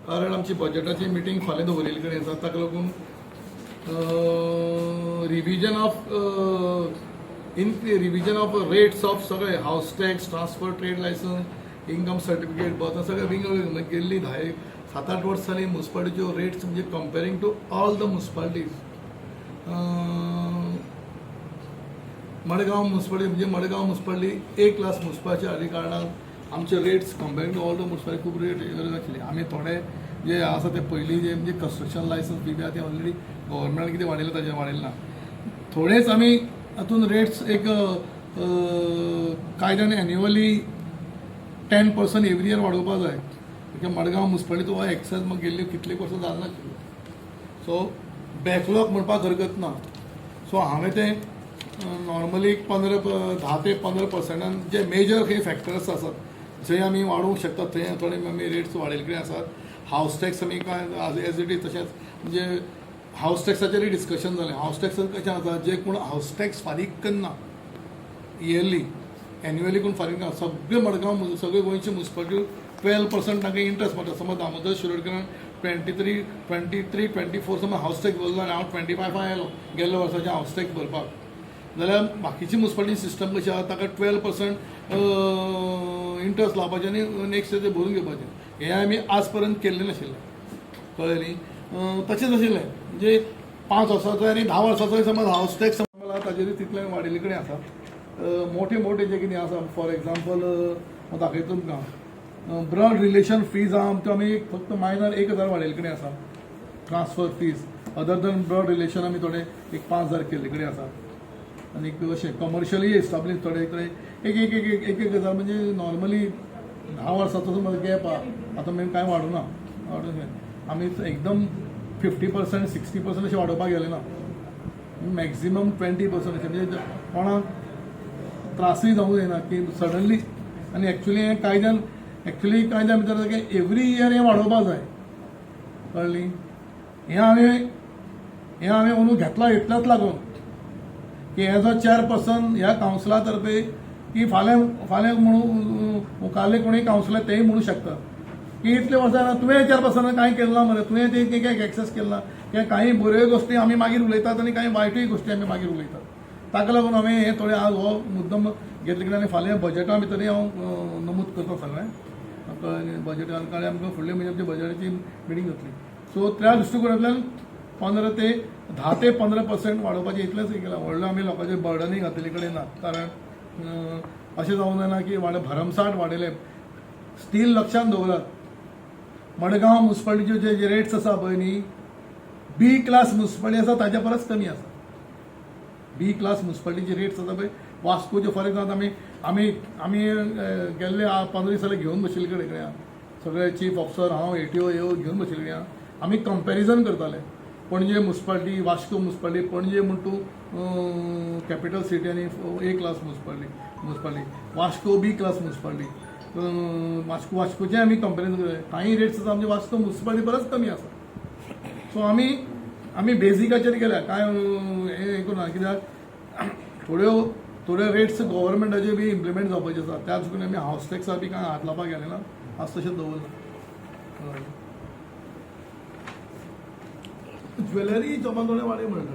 कारण आमची बजेटाची मिटींग फाल्यां दवरिल्ली कडेन आसा. ताका लागून revision of in revision of rates of सगळे house tax, transfer, trade licence, income certificate, birth, सगळे विंगड विंगड गेल्ली 10 7-8 वर्सां जालीं मुन्सिपालिटीच्यो रेट्स म्हणजे comparing to all the municipalities, Madgaon municipality म्हणजे मडगांव मुन्सिपालिटी ए क्लास मुन्सिपालिटी आसली कारणान आमचे rates comparing to all the municipality खूब रेट आशिल्ली. आमी थोडे जे आसा ते पयलीं जे म्हणजे कन्स्ट्रक्शन लायसन्स बी आहा ते ऑलरेडी गव्हर्मेंटान कितें वाडयलें ताजेर वाडयलें ना. थोडेच आमी हातून रेट्स एक कायद्यान एन्युअली 10% एवरी इयर वाडोवपा जाय, कित्याक मडगांव मुन्सिपालिटी हो एक्सेस मग गेल्ली कितले वर्सां जालें नाशिल्लो. सो बॅकलॉग म्हणपाक हरकत ना. सो हांवें तें नॉर्मली 15 10 ते 15 पर्संटान जे मेजर खंय फॅक्टर्स आसात जंय आमी वाडोवंक शकतात थंय थोडे आमी रेट्स वाडयले कडेन आसात. हावस टॅक्स आमी कांय एज it is तशेंच, म्हणजे हावस टॅक्साचेरय डिस्कशन जालें. हावस टॅक्स कशें आसा, जे कोण हावस टॅक्स फारीक करना इयरली, एन्युअली कोण फारीक ना, सगळे मडगांव, सगळे गोंयचे मुन्सिपालिटी 12% तांकां इंट्रस्ट पडटा. समज दामोदर शिरोडकरान 23, 23, 24 समज हावस टॅक्स भरलो आनी हांव 25 आयलो गेल्ल्या वर्साचें हावस टॅक्स भरपाक, जाल्यार बाकीची मुन्सिपालिटी सिस्टम कशी आहा, ताका 12% इंट्रस्ट लावपाचें आनी नेक्स्ट ते भरून घेवपाचें. हें आमी आज पर्यंत केल्लें नाशिल्लें, कळ्ळें न्ही? तशेंच आशिल्लें, म्हणजे 5 वर्साचो आनी 10 वर्साचो समज हावस टॅक्स ताजेरूय तितलें वाडिल्ले कडेन आसा. मोठे मोठे जे कितें आसा, फॉर एग्जाम्पल हांव दाखयता तुमकां, ब्लड रिलेशन फीज आहा त्यो आमी फक्त मायनर 1000 वाडयल्ले कडेन आसा. Transfer fees other than blood relation आमी थोडे एक 5000 केल्ले कडेन आसा. आनी अशें कमर्शियली एस्टाब्लीश थोडे थोडे एक एक एक एक एक एक हजार, म्हणजे नॉर्मली 10 वर्साचो समज गॅप आहा. आतां मागीर कांय वाडूना, वाडूना. आमी एकदम 50%, 60% अशें वाडोवपाक गेले ना, मॅक्झिमम 20% अशें, म्हणजे कोणाक त्रासूय जावंक जायना की सडनली. आनी एक्चुली हें कायद्यान, एक्चुली कायद्या भितर की एवरी इयर हें वाडोवपाक जाय, कळ्ळी? हें हांवें अंदू घेतला इतल्याच लागून की एज अ चेअरपर्सन ह्या कावन्सिला तर्फे की फाल्यां फाल्यां म्हणून मुखारले कोणूय कावन्सिलर तेय म्हणू शकता की इतले वर्सां तुवें चेअरपर्सनान कांय केलें ना मरे, तुवें ते कितें एक्सेस केलें ना. कित्याक कांय बऱ्यो गोश्टी आमी मागीर उलयतात आनी कांय वायटूय गोश्टी आमी मागीर उलयतात. ताका लागून हांवें हें थोडें आज हो मुद्दम घेतले कित्याक आनी फाल्यां बजेटा भितरय हांव नमूद करता सगळें, कळ्ळें? बजेट कारण आमकां फुडले म्हयन्याक आमची बजेटाची मिटींग जातली. सो त्या दृश्टिकोनांतल्यान 15 ते 10 ते 15% वाडोवपाचें इतलेंच केलां. व्हडलें आमी लोकांचेर बर्डनूय घातिल्ले कडेन ना, कारण अशें जावंक जायना की वाड भरमसाठ वाडयले. स्टील लक्षांत दवरात, मडगांव मुन्सिपालिटीच्यो जे जे रेट्स आसा पळय न्ही, बी क्लास मुन्सिपालिटी आसा ताच्या परस कमी आसा. बी क्लास मुन्सिपालिटीचे रेट्स आसा पळय वास्कोचे, फॉर एक्झाम्पल, आमी आमी आमी गेल्ले 15 दीस जाले घेवन बशिल्ले कडेन, सगळे चीफ ऑफिसर, हांव, एटीओ येव घेवन बशिल्ले. आमी कंपॅरिजन करताले पणजे मुन्सिपालिटी, वास्को मुन्सिपालिटी. पणजे म्हण तूं कॅपिटल सिटी आनी ए class municipality, Vasco B class municipality. वास्कोचें आमी कंपॅरिजन करताले. कांय रेट्स आसा आमचे वास्को मुन्सिपालिटी परस कमी आसा. सो आमी आमी बेजिकाचेर गेल्या, कांय हें करूं ना, कित्याक थोड्यो थोड्यो रेट्स गव्हर्मेंटाच्यो बी इम्प्लिमेंट जावपाच्यो आसा. त्या दृश्टीन आमी हावस टॅक्सा बी कांय हात लावपाक गेले ना, आज तशें दवरलां. ज्वेलरी जमा थोडे वाडय म्हणटा.